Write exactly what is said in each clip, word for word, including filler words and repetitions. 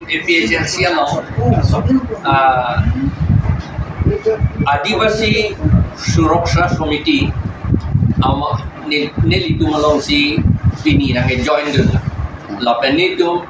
A P H L C along, ah, Adivasi Suraksha Samiti, ama, ne-, nelitum alongsi pini nangke-join dun. Lapen netum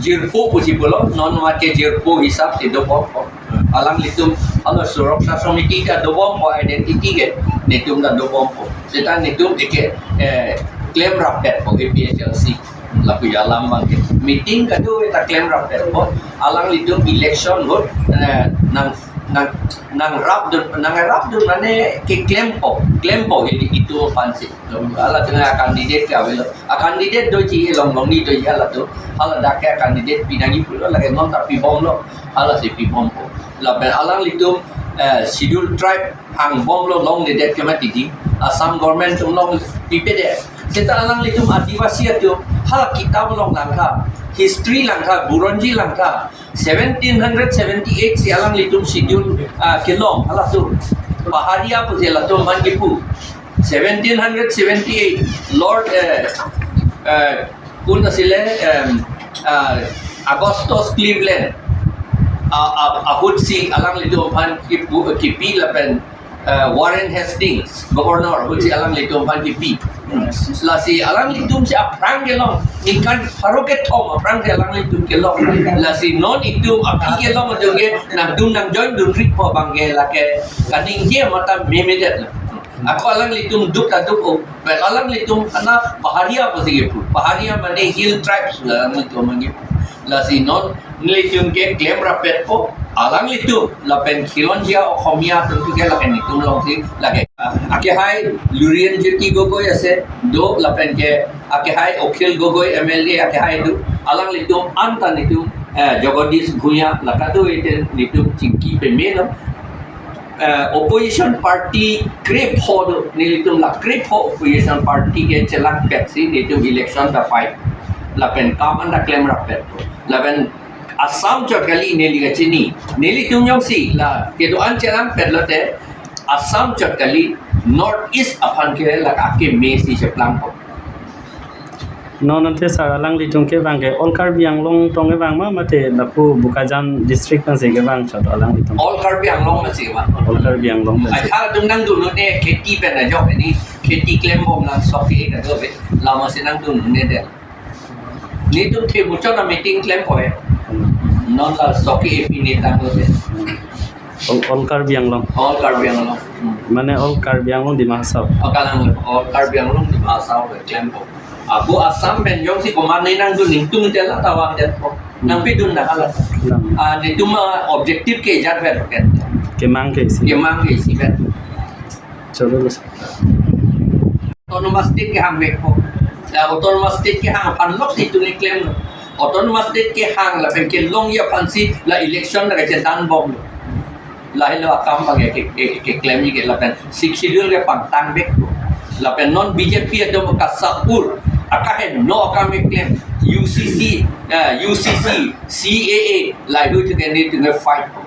jirpo pusi pulo, non mate jirpo hisap si dobompo. Alanglitum, hala Suraksha Samiti ta dobompo, identity ke, netum ta dobompo. Seta netum eke, eh, klem rapetpo A P H L C. Lapu alam abangke. Meeting kadokave ta klem rapetpo. Alanglitum election ahut, eh, nang, nang, nangrapdun, nangrapdun mane keklempo, klempo ili itum aphansi. Hala tengah candidate ke avelo. A candidate doji, Longlongni doji halatum. Hala dak ke candidate pinagi pulo, lake non ta pibomlo. Halasi pibompo. Lapen alanglitum, eh, Schedule Tribe hangbomlo, longledet ke mati di. Assam government atum longpipedet. Seta alanglitum Adivasi atum, hala kitab along langtha, history langtha, Buronji langtha. Seventeen hundred seventy-eight si alanglitum schedule, ah, kelong, halatum. Paharia pusi latum aphan kipu. Seventeen hundred seventy-eight, Lord, eh, eh, kun asile, em, ah, Augustus Cleveland, ah, ah, ahutsi alanglitum aphan kipu, kipi lapen, eh, Warren Hastings, Governor, ahutsi alanglitum aphan kipi. Lasi alanglitumsi aphrang kelong, ningkan pharo kethom aphrangsi alanglitum kelong. Lasi non itum aphi kelong ajoke nangtum nang-join dunrikpo abangke lake kaningje mata memedet. Ako alanglitum duk ta duk-o, pen alanglitum kana Paharia pusi kipu. Paharia mane hill tribes alanglitum mane kipu. Lasi non nelitum ke klem rapetpo, alanglitum lapen Khilonjia Okhomia atum ke lake netum alongsi lake. Akehai Lurinjyoti Gogoi ase, do lapen ke akehai Akhil Gogoi M L A akehai do, alanglitum anta netum, eh, Jagadish Bhuyan la kadokave netum chingki pemelo. Eh, opposition party krepho do, nelitum la krepho opposition party ke chelangpetsi netum election ta fight. Lapen kam anta klem rapetpo. Lapen Assam chot kali neli kachini. Nelitum jongsi la kedo-an chelangpet lote Assam chot kali, North East aphan ke la akeme si cheplangpo. Non ante sir, alanglitum ke abangke all Karbi Anglong tong kevang ma, mate lapu Bokajan district nangsi kevang chot alanglitum? All Karbi Anglong nangsi kevang. All Karbi Anglong nangsi. Ai halatum nangdunde kheti pen ajok ini kheti klembom lang sok ke kadokave. Lama si nangdunde. Netum the muchot a meeting klempo he. Hmm. Non la sok ke pini tanglo de. Hmm. All, all Karbi Anglong. All Karbi Anglong. Hmm. Mane all Karbi Anglong Dima Hasao. All Karbi Anglong, all Karbi Anglong Dima Hasao klempo. Ako Assam pen jongsi komat ne nangdun ningtung te la tawang det po. Hmm. Nangpidun na hala. Hmm. Ah, netum a objective ke jar pen pen. Kemang ke isi. Kemang ke isi pen. Choro lo. Autonomous State kehang vekpo. La Autonomous State kehang aphan lok si itum keklem. Autonomous State kehang lapen kelongji aphansi la election la kachedanbomlo. Lahelo akam abang ke, ke, keklemji ke lapen Sixth Schedule ke pangtang vekpo. Lapen non B J P atum Kasarpur akaheno akam keklem, U C C, eh, U C C, C A A, lahelo itum ke netum ke fight po.